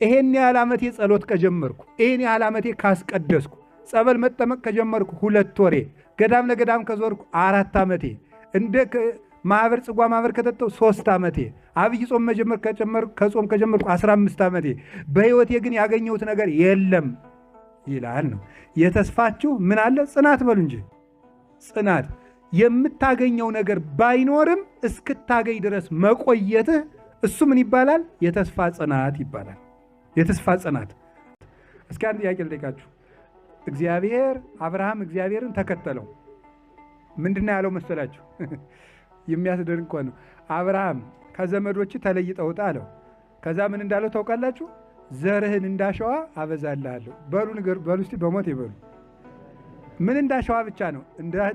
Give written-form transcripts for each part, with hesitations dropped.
ይሄን ያህል ዓመቴ ጸሎት ከጀመርኩ፣ ይሄን ያህል ዓመቴ ካስቀደስኩ፣ ጸበል መጠመቅ ከጀመርኩ 2 ወሬ፣ ገዳም ለገዳም ከዞርኩ 4 ዓመቴ፣ እንደ ማህበር ጽጓ ማህበር ከጠጣሁ 3 ዓመቴ፣ አብይ ጾም መጀመር ከጾም ከጀመርኩ 15 ዓመቴ፣ በሕይወቴ ግን ያገኘሁት ነገር የለም ይላል ነው። የተስፋችሁ ምን አለ? ጽናት በሉ እንጂ ጽናት። የምታገኘው ነገር ባይኖርም እስክታገኝ ድረስ መቆየትህ እሱ ምን ይባላል? የተስፋ ጽናት ይባላል። የተስፋ ጽናት። እስኪ አንድ ጥያቄ ልጠይቃችሁ። እግዚአብሔር አብርሃም እግዚአብሔርን ተከተለው። ምንድነው ያለው መሰላችሁ? የሚያስደንቅ እኮ ነው። አብርሃም ከዘመዶች ተለይተህ ውጣ አለው። ከዛ ምን እንዳለው ታውቃላችሁ? ዘርህን እንዳሸዋ አበዛልሃለሁ። በሉ ንገሩ፣ በሉ እስቲ በሞት ይበሉ። ምን እንዳሸዋ ብቻ ነው?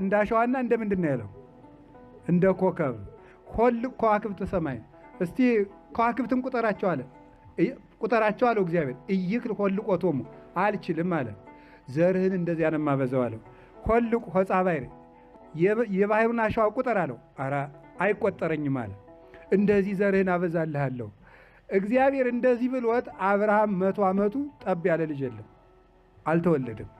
እንዳሸዋና እንደ ምንድን ነው ያለው? እንደ ኮከብ። ሆልቅ ከዋክብት ሰማይ። እስቲ ከዋክብትን ቁጠራቸው አለ። ቁጠራቸው አለው እግዚአብሔር። ኢይክል ሆልቆቶሙ አልችልም አለ። ዘርህን እንደዚያ ነው የማበዛው አለው። ሆልቅ ሆጻ ባሕር የባሕሩን አሸዋ ቁጠር አለው። ኧረ አይቆጠረኝም አለ። እንደዚህ ዘርህን አበዛልሃለሁ። እግዚአብሔር እንደዚህ ብሎት አብርሃም 100 ዓመቱ ጠብ ያለ ልጅ የለም፣ አልተወለደም።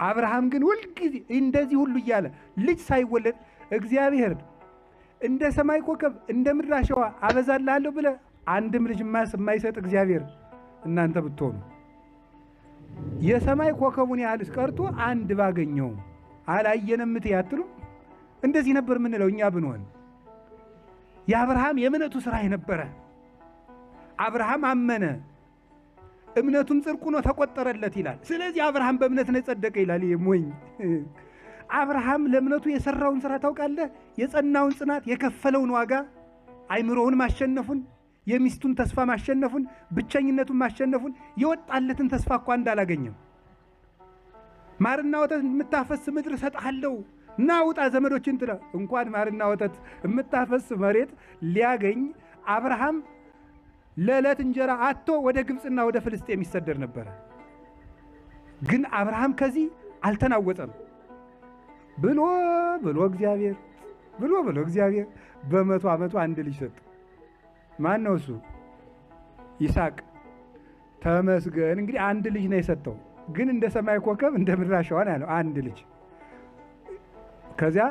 አብርሃም ግን ሁልጊዜ እንደዚህ ሁሉ እያለ ልጅ ሳይወለድ እግዚአብሔር እንደ ሰማይ ኮከብ እንደ ምድር አሸዋ አበዛልሃለሁ ብለህ አንድም ልጅ የማይሰጥ እግዚአብሔር እናንተ ብትሆኑ የሰማይ ኮከቡን ያህልስ ቀርቶ አንድ ባገኘው አላየንም አትሉም? እንደዚህ ነበር የምንለው እኛ ብንሆን። የአብርሃም የእምነቱ ስራ የነበረ አብርሃም አመነ እምነቱም ጽድቅ ሆኖ ተቆጠረለት ይላል። ስለዚህ አብርሃም በእምነት ነው የጸደቀ ይላል። ይሄ ሞኝ አብርሃም ለእምነቱ የሰራውን ስራ ታውቃለህ? የጸናውን ጽናት፣ የከፈለውን ዋጋ፣ አይምሮውን ማሸነፉን፣ የሚስቱን ተስፋ ማሸነፉን፣ ብቸኝነቱን ማሸነፉን፣ የወጣለትን ተስፋ እንኳን እንዳላገኘም። ማርና ወተት የምታፈስ ምድር እሰጥሃለሁ ና ውጣ ዘመዶችን ጥለህ፣ እንኳን ማርና ወተት የምታፈስ መሬት ሊያገኝ አብርሃም ለዕለት እንጀራ አጥቶ ወደ ግብጽና ወደ ፍልስጤም ይሰደድ ነበር። ግን አብርሃም ከዚህ አልተናወጠም። ብሎ ብሎ እግዚአብሔር ብሎ ብሎ እግዚአብሔር በመቶ ዓመቱ አንድ ልጅ ሰጠው። ማን ነው እሱ? ይስሐቅ። ተመስገን። እንግዲህ አንድ ልጅ ነው የሰጠው፣ ግን እንደ ሰማይ ኮከብ እንደ ምድር አሸዋ ነው ያለው አንድ ልጅ። ከዚያ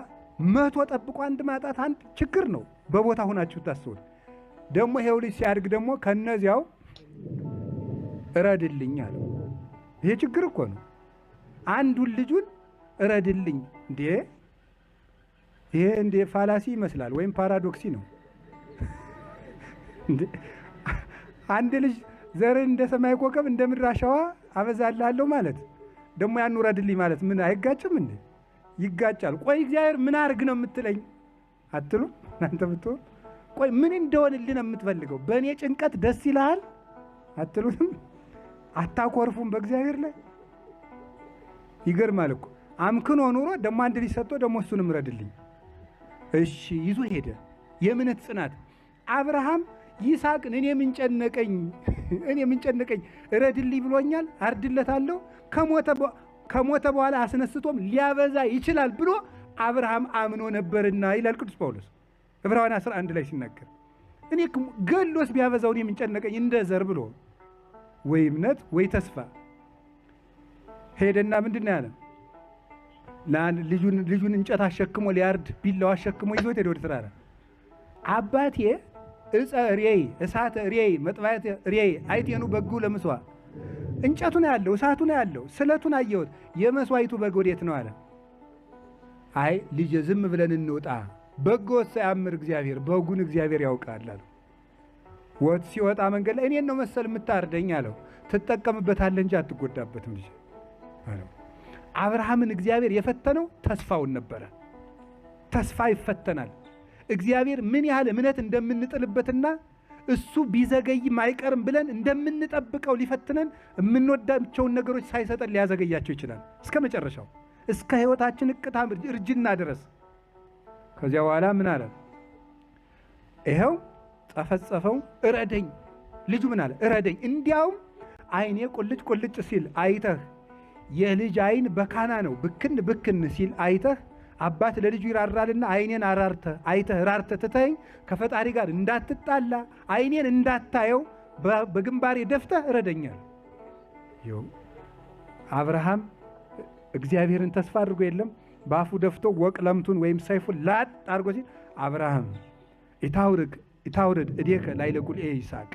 100 ጠብቆ አንድ ማጣት አንድ ችግር ነው። በቦታ ሆናችሁ ታስቡት። ደግሞ ይሄው ልጅ ሲያድግ ደግሞ ከነዚያው እረድልኝ አለው። ይሄ ችግር እኮ ነው። አንዱን ልጁን እረድልኝ እንዴ! ይሄ እንዴ ፋላሲ ይመስላል ወይም ፓራዶክሲ ነው። እንዴ አንድ ልጅ ዘርን እንደ ሰማይ ኮከብ እንደ ምድር አሸዋ አበዛልሃለሁ ማለት ደግሞ ያን እረድልኝ ማለት ምን አይጋጭም እንዴ? ይጋጫል። ቆይ እግዚአብሔር ምን አርግ ነው የምትለኝ አትሉ እናንተ ብትሆን? ቆይ ምን እንደሆንልህ ነው የምትፈልገው? በእኔ ጭንቀት ደስ ይልሃል አትሉትም? አታኮርፉም በእግዚአብሔር ላይ? ይገርማል እኮ አምክኖ ኑሮ ደግሞ አንድ ልጅ ሰጥቶ ደግሞ እሱንም እረድልኝ። እሺ ይዞ ሄደ። የእምነት ጽናት። አብርሃም ይስሐቅን እኔ ምን ጨነቀኝ እኔ ምን ጨነቀኝ እረድልኝ ብሎኛል፣ አርድለታለሁ፣ ከሞተ በኋላ አስነስቶም ሊያበዛ ይችላል ብሎ አብርሃም አምኖ ነበርና ይላል ቅዱስ ጳውሎስ ዕብራውያን 11 ላይ ሲናገር። እኔ ገሎስ ቢያበዛው እኔ ምን ጨነቀኝ እንደ ዘር ብሎ ወይ እምነት ወይ ተስፋ ሄደና ምንድነው ያለ? ልጁን እንጨት አሸክሞ ሊያርድ ቢላዋ አሸክሞ ይዞት ሄደ ወደ ተራራ። አባቴ ዕፀ ሬይ እሳተ ሬይ መጥባያተ ሬይ አይቴኑ በጉ ለምስዋ እንጨቱ ነው ያለው፣ እሳቱ ነው ያለው፣ ስለቱን አየሁት፣ የመስዋዕቱ በግ ወዴት ነው አለ። አይ ልጄ ዝም ብለን እንውጣ፣ በጎ ሳያምር እግዚአብሔር በጉን እግዚአብሔር ያውቃል አለው። ወጥ ሲወጣ መንገድ ላይ እኔን ነው መሰል የምታርደኝ አለው። ትጠቀምበታለህ እንጂ አትጎዳበትም ልጄ አለው። አብርሃምን እግዚአብሔር የፈተነው ተስፋውን ነበረ። ተስፋ ይፈተናል። እግዚአብሔር ምን ያህል እምነት እንደምንጥልበትና እሱ ቢዘገይም አይቀርም ብለን እንደምንጠብቀው ሊፈትነን የምንወዳቸውን ነገሮች ሳይሰጠን ሊያዘገያቸው ይችላል እስከ መጨረሻው፣ እስከ ሕይወታችን እቅታ እርጅና ድረስ። ከዚያ በኋላ ምን አለ? ይኸው ጠፈጸፈው፣ እረደኝ። ልጁ ምን አለ? እረደኝ። እንዲያውም ዓይኔ ቁልጭ ቁልጭ ሲል አይተህ፣ የልጅ ዓይን በካና ነው ብክን ብክን ሲል አይተህ፣ አባት ለልጁ ይራራልና ዓይኔን አራርተህ አይተህ ራርተህ ትተኸኝ ከፈጣሪ ጋር እንዳትጣላ ዓይኔን እንዳታየው በግንባሬ ደፍተህ እረደኛል። ይኸው አብርሃም እግዚአብሔርን ተስፋ አድርጎ የለም በአፉ ደፍቶ ወቅለምቱን ወይም ሰይፉን ላጥ አድርጎ ሲል አብርሃም ኢታውርድ እዴከ ላዕለ ቁልኤ ይስሐቅ፣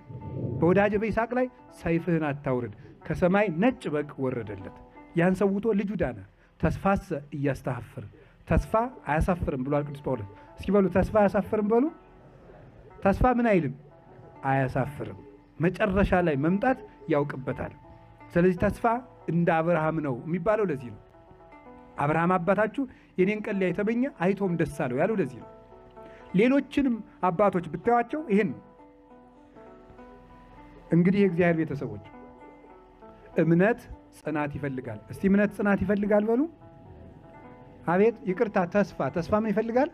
በወዳጅ በይስሐቅ ላይ ሰይፍህን አታውርድ። ከሰማይ ነጭ በግ ወረደለት። ያን ሰውቶ ልጁ ዳነ። ተስፋሰ እያስተሐፍር፣ ተስፋ አያሳፍርም ብሏል ቅዱስ ጳውሎስ። እስኪ በሉ ተስፋ አያሳፍርም በሉ። ተስፋ ምን አይልም? አያሳፍርም። መጨረሻ ላይ መምጣት ያውቅበታል። ስለዚህ ተስፋ እንደ አብርሃም ነው የሚባለው ለዚህ ነው። አብርሃም አባታችሁ የኔን ቀን ሊያይ ተመኘ አይቶም ደስ አለው ያለው ለዚህ ነው። ሌሎችንም አባቶች ብታዩአቸው ይህን። እንግዲህ የእግዚአብሔር ቤተሰቦች እምነት ጽናት ይፈልጋል። እስቲ እምነት ጽናት ይፈልጋል በሉ። አቤት ይቅርታ፣ ተስፋ ተስፋ ምን ይፈልጋል?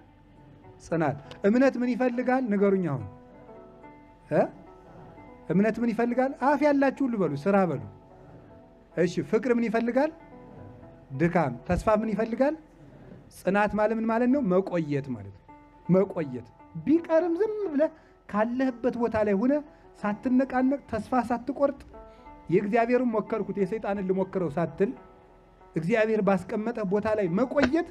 ጽናት። እምነት ምን ይፈልጋል? ንገሩኝ አሁን። እምነት ምን ይፈልጋል? አፍ ያላችሁ ሁሉ በሉ፣ ስራ በሉ። እሺ፣ ፍቅር ምን ይፈልጋል? ድካም። ተስፋ ምን ይፈልጋል? ጽናት ማለት ምን ማለት ነው? መቆየት ማለት ነው። መቆየት ቢቀርም ዝም ብለህ ካለህበት ቦታ ላይ ሆነ ሳትነቃነቅ ተስፋ ሳትቆርጥ የእግዚአብሔርን ሞከርኩት የሰይጣንን ልሞክረው ሳትል እግዚአብሔር ባስቀመጠ ቦታ ላይ መቆየት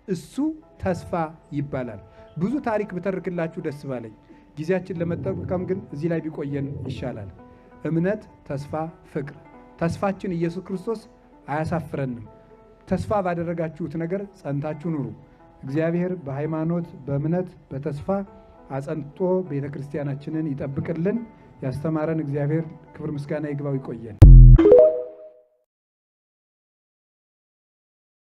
እሱ ተስፋ ይባላል። ብዙ ታሪክ ብተርክላችሁ ደስ ባለኝ፣ ጊዜያችን ለመጠቀም ግን እዚህ ላይ ቢቆየን ይሻላል። እምነት፣ ተስፋ፣ ፍቅር። ተስፋችን ኢየሱስ ክርስቶስ አያሳፍረንም። ተስፋ ባደረጋችሁት ነገር ጸንታችሁ ኑሩ። እግዚአብሔር በሃይማኖት በእምነት በተስፋ አጸንቶ ቤተ ክርስቲያናችንን ይጠብቅልን። ያስተማረን እግዚአብሔር ክብር ምስጋና ይግባው። ይቆየን።